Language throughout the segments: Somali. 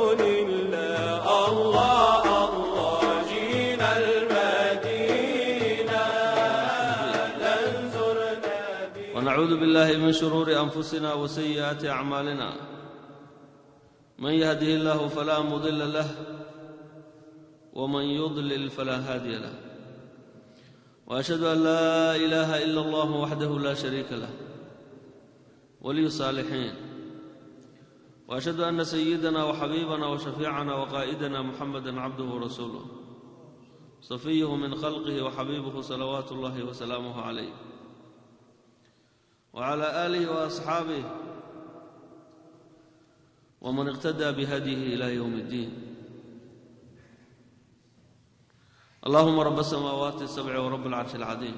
رسول الله. الله الله جينا المدينة ننزر نبي. ونعوذ بالله من شرور أنفسنا وسيئات أعمالنا، من يهده الله فلا مضل له ومن يضلل فلا هادي له، وأشهد أن لا إله إلا الله وحده لا شريك له ولي الصالحين، وأشهد أن سيدنا وحبيبنا وشفيعنا وقائدنا محمدا عبده ورسوله، صفيه من خلقه وحبيبه صلوات الله وسلامه عليه وعلى آله وأصحابه ومن اقتدى بهديه إلى يوم الدين. اللهم رب السماوات السبع ورب العرش العظيم،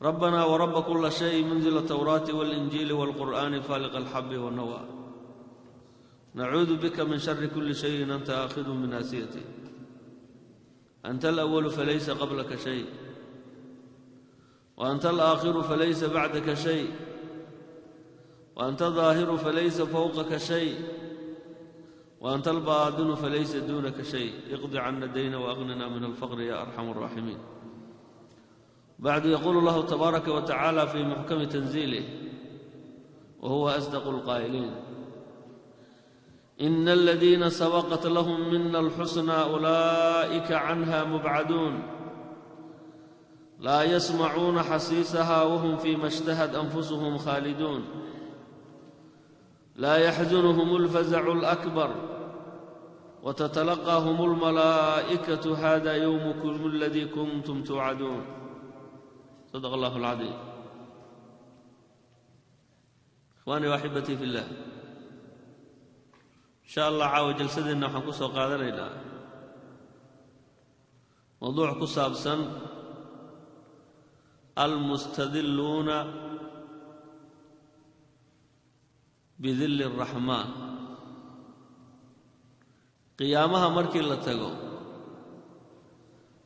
ربنا ورب كل شيء، منزل التوراة والإنجيل والقرآن، فالق الحب والنوى، نعوذ بك من شر كل شيء أنت آخذ من ناسيته، أنت الأول فليس قبلك شيء، وأنت الآخر فليس بعدك شيء، وأنت الظاهر فليس فوقك شيء، وأنت الباطن فليس دونك شيء، اقض عنا الدين وأغننا من الفقر يا أرحم الراحمين. بعد، يقول الله تبارك وتعالى في محكم تنزيله وهو أصدق القائلين: إن الذين سبقت لهم منا الحسنى أولئك عنها مبعدون، لا يسمعون حسيسها وهم فيما اشتهت أنفسهم خالدون، لا يحزنهم الفزع الأكبر وتتلقاهم الملائكة هذا يومكم الذي كنتم توعدون. صدق الله العظيم. إخواني وأحبتي في الله، إن شاء الله caawa jalsadeenna waxaan ku soo qaadanaynaa mowduuc ku saabsan almustadiluuna bidilli araxmaan. Qiyaamaha markii la tago,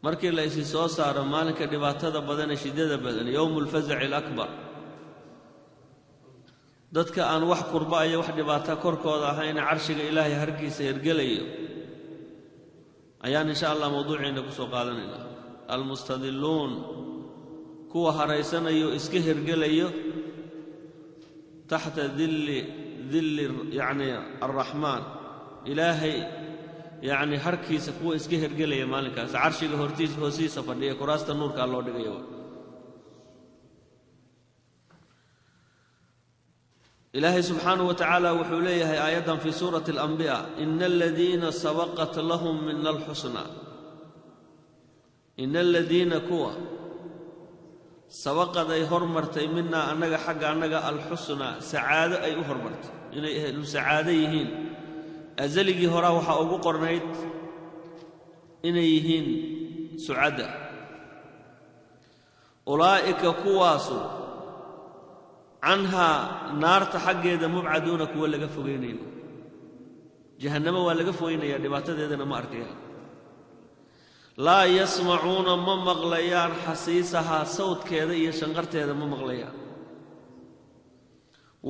markii la isi soo saaro maalinka dhibaatada badan ee shiddada badan, yowmu alfazaci alakbar, dadka aan wax kurba iyo wax dhibaata korkooda ahayna carshiga ilaahay harkiisa hergelayo ayaan insha allah mowduuciina ku soo qaadanaynaa. Almustadiluun, kuwa haraysanayo iska hergelayo taxta dilli yacni alraxmaan, ilaahay yacni harkiisa kuwa iska hergelaya maalinkaas, carshiga hortiisa hoosiisa fadhiya, kuraasta nuurkaa loo dhigayo. Ilaahay subxaanahu wa tacaala wuxuu leeyahay aayaddan fii suurati alambiyaa: ina aladiina sabaqat lahum mina alxusnaa, ina aladiina kuwa sabaqad ay hormartay minaa annaga xagga annaga alxusnaa, sacaado ay u hormartay, inay ahlu sacaado yihiin. Asaligii horaa waxaa ugu qornayd inay yihiin sucadda. Ulaa'ika kuwaasu canhaa naarta xaggeeda mubcaduuna, kuwa laga fogeynayo. Jahannamo waa laga fogeynayaa, dhibaatadeedana ma arkayaan. Laa yasmacuuna, ma maqlayaan, xasiisahaa, sawdkeeda iyo shanqarteeda ma maqlayaan.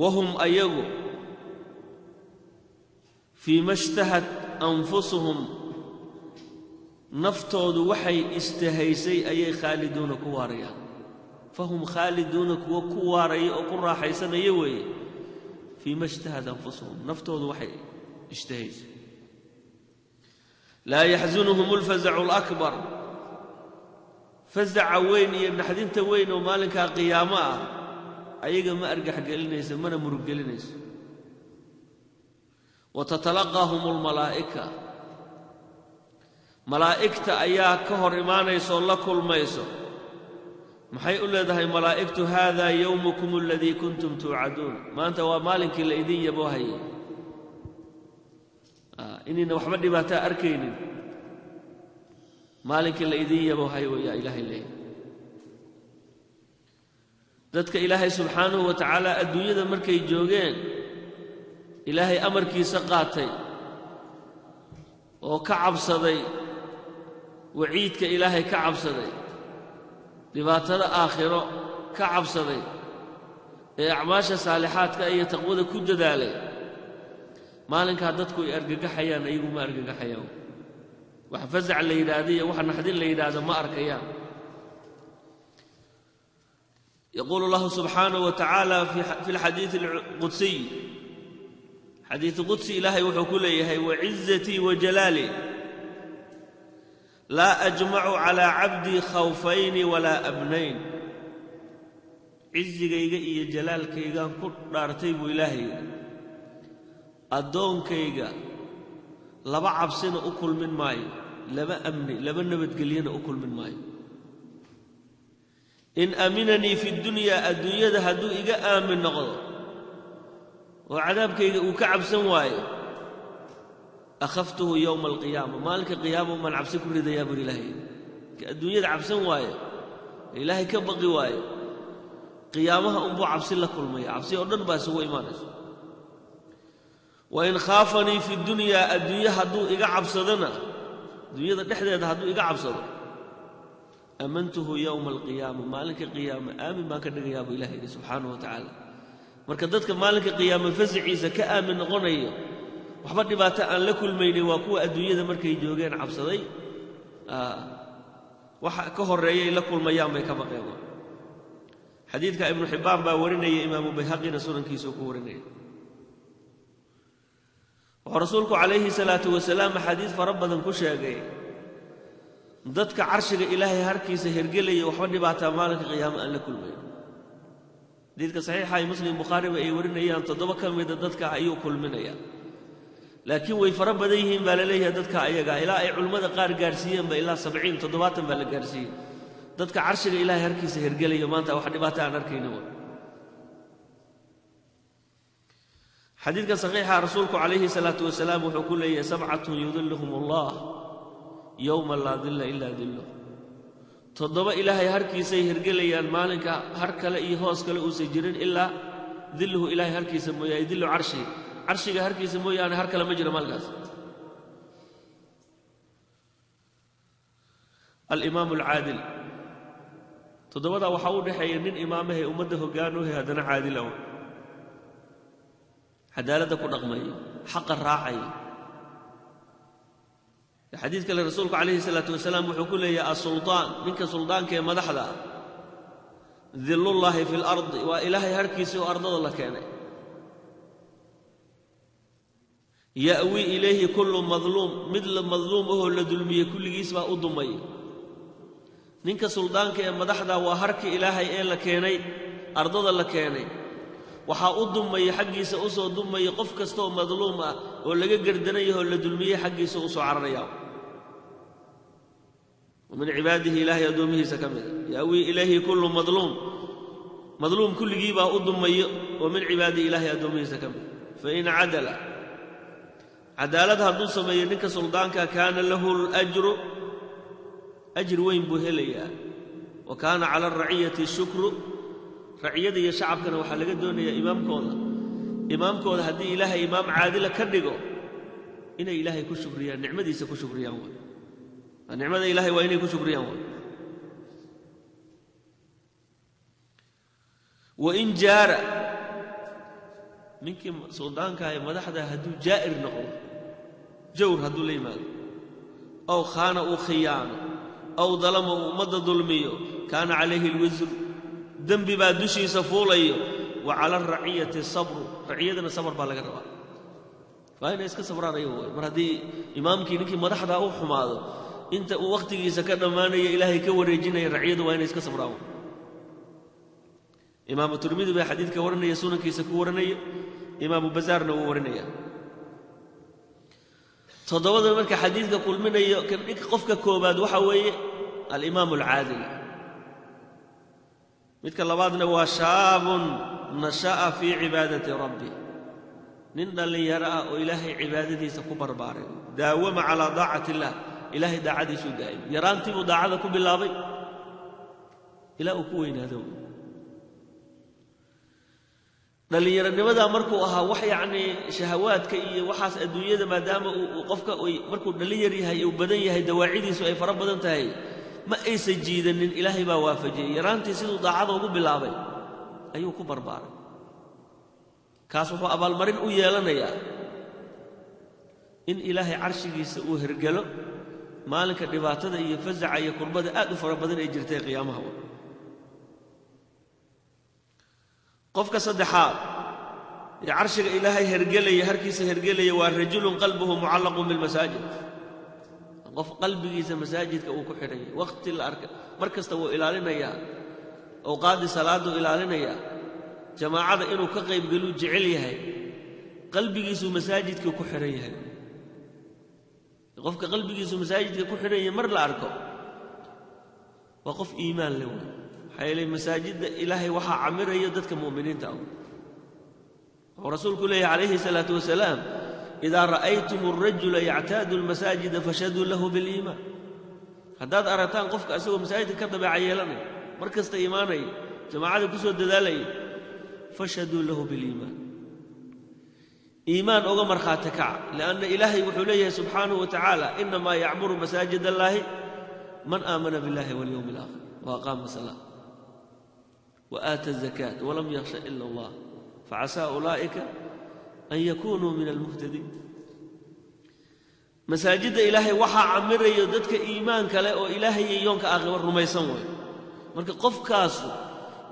Wahum ayagu fii ma ishtahat anfusuhum, naftoodu waxay ishtahaysay ayay khaaliduuna ku waarayaan. Fahum khaaliduuna, kuwa ku waaraya oo ku raaxaysanaya weeye. Fii ma ishtahat anfusuhum, naftoodu waxay ishtahaysay. Laa yaxsunuhum alfazacu alakbar, fazaca weyn iyo naxdinta weyn oo maalinkaa qiyaamo ah ayaga ma argaxgelinayso mana muruggelinayso. Wa tatalaqaahum almalaa'ika, malaa'igta ayaa ka hor imaanaysa oo la kulmayso. Maxay u leedahay malaa'igtu? Haadaa yowmukum aladii kuntum tuucaduun, maanta waa maalinkii la idin yaboohayay, inayna waxba dhibaataa arkaynin, maalinkii la idin yaboohay wayaa ilaahay leeyahay. Dadka ilaahay subxaanahu wa tacaala adduunyada markay joogeen ilaahay amarkiisa qaatay oo ka cabsaday waciidka ilaahay, ka cabsaday dhibaatada aakhiro, ka cabsaday ee acmaasha saalixaadka iyo taqwada ku dadaalay, Maalinkaa dadku ay argagaxayaan, ayagu ma argagaxayaan. Wax fasac la yidhaahda iyo wax naxdin la yidhaahda ma arkayaan. Yaquulu allahu subxaanahu wa tacaala fi alxadiidi alqudsiy, xadiid qudsi ilaahay wuxuu ku leeyahay: wacizatii wa jalaali laa ajmacu calaa cabdii khawfayni walaa abnayn. Cizigayga iyo jalaalkaygaan ku dhaartay buu ilaahay yidhi, addoonkayga laba cabsina u kulmin maayo, laba amni, laba nabadgelyana u kulmin maayo. In aaminanii fi dunyaa, adduunyada hadduu iga aamin noqdo oo cadaabkayga uu ka cabsan waayo, akhaftuhu yowma alqiyaama, maalinka qiyaama umaan cabsi ku ridayaa bur ilaahay. Ka adduunyada cabsan waayo, ilaahay ka baqi waayo, qiyaamaha unbuu cabsi la kulmaya, cabsi oo dhan baa isugu imaanaysa. Wa in khaafanii fi dunyaa, adduunye hadduu iga cabsadona, adduunyada dhexdeeda hadduu iga cabsado, amantuhu yowma alqiyaama, maalinka qiyaama aamin baan ka dhigayaa buu ilahay yidhi subxaanahu wa tacaala. Marka dadka maalinka qiyaama fasaciisa ka aamin noqonayo, waxba dhibaato aan la kulmaynin, waa kuwa adduunyada markay joogeen cabsaday, waxa ka horreeyay la kulmayaan bay ka baqeen. Xadiidka Ibnu Xibbaan baa warinaya, Imaamu Bayhaqina sunankiisuu ku warinaya. Wuxuu rasuulku calayhi salaatu wasalaam axaadiis fara badan ku sheegay dadka carshiga ilaahay harkiisa hergelaya waxba dhibaataa maalinka qiyaama aan la kulmayn. Xadiidka saxiixa ay Muslim, Bukhaariba ay warinayaan, 7 ka mida dadka ayuu kulminaya, laakiin way fara badan yihiin baa la leeyahay dadka ayaga, ilaa ay culimmada qaar gaarsiiyeenba ilaa 70, 70 baa la gaarsiiyey dadka carshiga ilaahay harkiisa hergelaya maanta wax dhibaata aan arkayna. Xadiidka saxiixa rasuulku calayhi salaatu wasalaam wuxuu ku leeyahay: sabcatun yudiluhum allah yowma laa dilla ilaa dilluh. 7 ilaahay harkiisay hergelayaan maalinka har kale iyo hoos kale uusan jirin ilaa dilluhu, ilaahay harkiisa mooyaane, dillu carshihi, carshiga harkiisa mooyaane har kale ma jiro maalinkaas. Alimaamu alcaadil. 7daa waxaa u dhexeeya nin imaamahay ummadda hogaanuhe, haddana caadil aw, cadaaladda ku dhaqmayo, xaqa raacayo. Xadiid kale rasuulku calayhi salaatu wasalaam wuxuu ku leeyahay: asultaan, ninka suldaanka ee madaxda ah, dillullaahi fi lardi, waa ilaahay harkiisii oo ardada la keenay. Ya'wii ilayhi kullu madluum, mid la madluum ahoo la dulmiyey kulligiis baa u dumay. Ninka suldaanka ee madaxda waa harkii ilaahay ee la keenay, ardada la keenay. Waxaa u dumaya, xaggiisa u soo dumaya qof kastaoo madluum ah oo laga gardanayahoo la dulmiyey, xaggiisa u soo cararaya. Wa min cibaadihi, ilaahay addoomihiisa ka mida, ya'wii ilayhi kullu madluum, madluum kulligii baa u dumayo oo min cibaadihi, ilaahay addoomihiisa ka mida. Fain cadala, cadaalad hadduu sameeyo ninka suldaanka, kaana lahu alajru, ajri weyn buu helayaa. Wa kaana cala alraciyati shukru, raciyada iyo shacabkana waxaa laga doonayaa imaamkooda haddii ilaahay imaam caadila ka dhigo inay ilaahay ku shukriyaan, nicmadiisa ku shukriyaan. Waay nicmada ilahay waa inay ku shukriyaan. Waay wain jaara, ninkii suldaanka ee madaxda hadduu jaa'ir noqdo, jawr hadduu la yimaado, ow khaana uu khiyaano, ow dalama uu ummadda dulmiyo, kaana calayhi alwisru, dembi baa dushiisa fuulayo. Wa cala alraciyati sabru, raciyadana sabr baa laga rabaa, waa inay iska sabraan ayagu. Way mar haddii imaamkii ninkii madaxdaa u xumaado, inta uu wakhtigiisa ka dhammaanaya ilaahay ka wareejinaya, raciyadu waa inay iska sabraan. Imaamu Tirmidi baa xadiidka warinaya, sunankiisa ku warinaya, Imaamu Basaarna wuu warinaya. 7da marka xadiidka kulminayo, qofka koobaad waxa weeye alimaamu alcaadil. Midka labaadna waa shaabun nasha'a fii cibaadati rabbi, nin dhallinyaro ah oo ilaahay cibaadadiisa ku barbaaray, daawama calaa daacati illaah, ilaahay daacadiisuu daa'imay, yaraantii buu daacada ku bilaabay ilaa uu ku weynaado. Dhallinyaronimadaa markuu ahaa wax yacnii shahawaadka iyo waxaas adduunyada, maadaama uu qofka markuu dhallinyar yahay uu badan yahay, dawaacidiisu ay fara badan tahay, ma aysan jiidanin, ilaahay baa waafajiyey. Yaraantii siduu daacada ugu bilaabay ayuu ku barbaaray. Kaas wuxuu abaalmarin u yeelanayaa In Ilaahay carshigiisa uu hergelo maalinka dhibaatada iyo fasaca iyo kurbada aad u fara badan ay jirtay qiyaamaha. Qofka saddexaad ee carshiga Ilaahay hergelaya, harkiisa hergelaya, waa rajulun qalbuhu mucallaqun bilmasaajid. Qof qalbigiisa masaajidka uu ku xidhanyay, waqhti la arka mar kasta wuu ilaalinayaa, awqaaddii salaaduu ilaalinayaa, jamaacada inuu ka qaybgeluu jecel yahay, qalbigiisuu masaajidka ku xidhan yahay. Qofka qalbigiisu masaajidka ku xidhan yahay mar la arko waa qof iimaan leh wey. Maxaa yeelay masaajidda Ilaahay waxaa camiraya dadka mu'miniinta ah. Wuxuu rasuulku leeyahy calayhi salaatu wasalaam: idaa ra'aytum alrajula yactaadu almasaajida fashhaduu lahu biliimaan. Haddaad aragtaan qofka isagoo masaajidka ka dabeeca yeelanaya, mar kasta imaanaya, jamaacada ku soo dadaalaya, fashhaduu lahu biliimaan, iimaan oga markhaati kaca. Lianna Ilaahay wuxuu leeyahay subxaanahu wa tacaala: inamaa yacmuru masaajid allaahi man aamana biاllahi walyowmi alaakhir wa aqaama salaa wa aata azakaat walam yakhsha ila allah facasaa ulaa'ika an yakunuu min almuhtadiin. Masaajidda Ilaahay waxaa camirayo dadka iimaanka leh oo Ilaahay iyo yoonka aakhiro rumaysan wayo. Marka qofkaasu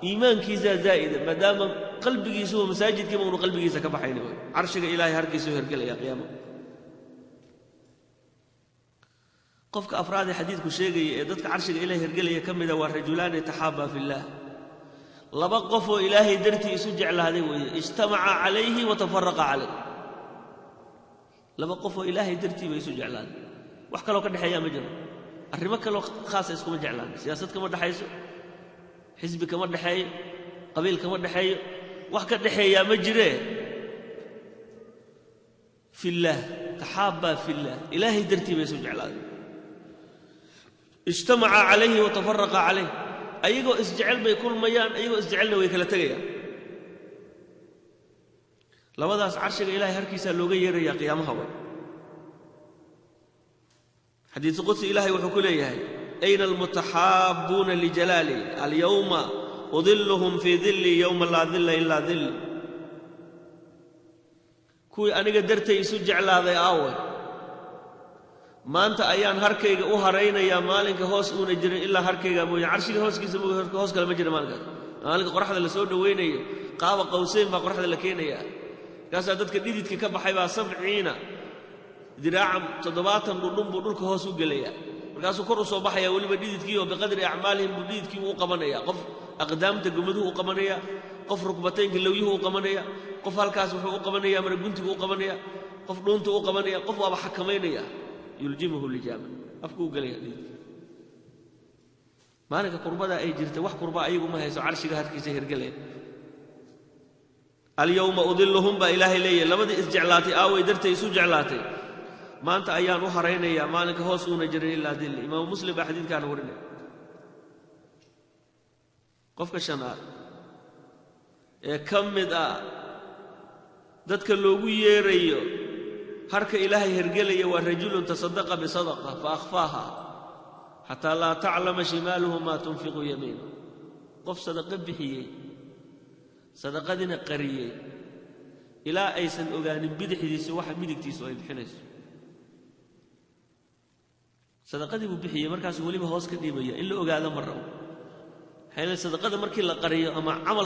iimaankiisaa zaa'ida, maadaama qalbigiisuba masaajidkiiba unu qalbigiisa ka baxayna way, carshiga Ilaahay harkiisuu hergelaya qiyaama. Qofka afraadee xadiidku sheegaya ee dadka carshiga Ilaahay hergelaya ka mida waa rajulaani taxaabaa fillaah, laba qof oo Ilaahay dartii isu jeclaaday weeye, ijtamaca calayhi wa tafaraqa calayh. Laba qof oo Ilaahay dartii bay isu jeclaaday, wax kaloo ka dhexeeyaa ma jiro, arrimo kaloo khaasa iskuma jeclaan, siyaasad kama dhexayso, xisbi kama dhexeeyo, qabiil kama dhexeeyo, wax ka dhexeeyaa ma jiree. Fillaah, taxaabbaa fillaah, Ilaahay dartii bay isu jeclaaday, ijtamaca calayhi wa tafaraqa calayh. Ayagoo isjecel bay kulmayaan, ayagoo isjecelna way kala tegayaan. Labadaas carshiga Ilahay harkiisaa looga yeerayaa qiyaamaha way. Xadiisu qudsi Ilaahay wuxuu ku leeyahay: ayna almutaxaabbuuna lijalaali alyawma udiluhum fii dillii yowma laa dilla ilaa dilli. Kuwii aniga dartay isu jeclaaday aaway, maanta ayaan harkayga u haraynayaa maalinka hoos uuna jirin ilaa harkayga mooye. Carshiga hooskiisa mooye, hoos kale ma jira maalinkaas. Maalinka qoraxda la soo dhowaynayo, qaaba qawseyn baa qoraxda la keenayaa, markaasaa dadka dhididka ka baxay baa 70 diraacan, 70 dhudhun buu dhulka hoos u gelayaa, markaasuu kor u soo baxayaa. Weliba dhididkii oo biqadri acmaalihim buu dhididkii u qabanayaa. Qof aqdaamta gumaduhu u qabanaya, qof rukbataynka lowyuhu u qabanaya, qof halkaas wuxuu u qabanayaa maraguntigu u qabanaya, qof dhuunta u qabanaya, qof waaba xakamaynaya, yuljimuhu lijaama, afkuu u gelaya dhididka. Maalinka kurbada ay jirta wax kurba ayagu ma hayso, carshiga harkiisa hergelaya. Alyowma udiluhum baa Ilaahay leeyahay. Labadii isjeclaatay aaway, dartay isu jeclaatay, maanta ayaan u haraynayaa maalinka hoos uuna jirin ilaa dilli. Imaamu Muslim baa xadiidkaana warinaya. Qofka shanaad ee ka mid ah dadka loogu yeerayo harka Ilaahay hergelaya waa rajulun tasadaqa bisadaqa fa akhfaaha xataa laa taclama shimaaluhu maa tunfiqu yamiinu. Qof sadaqo bixiyey, sadaqadiina qariyey ilaa aysan ogaanin bidixdiisu waxa midigtiisu ay bixinayso. Sadaqadii buu bixiyey, markaasuu weliba hoos ka dhiibaya, in la ogaado ma rabo. Maxaa yeele sadaqada markii la qariyo ama camal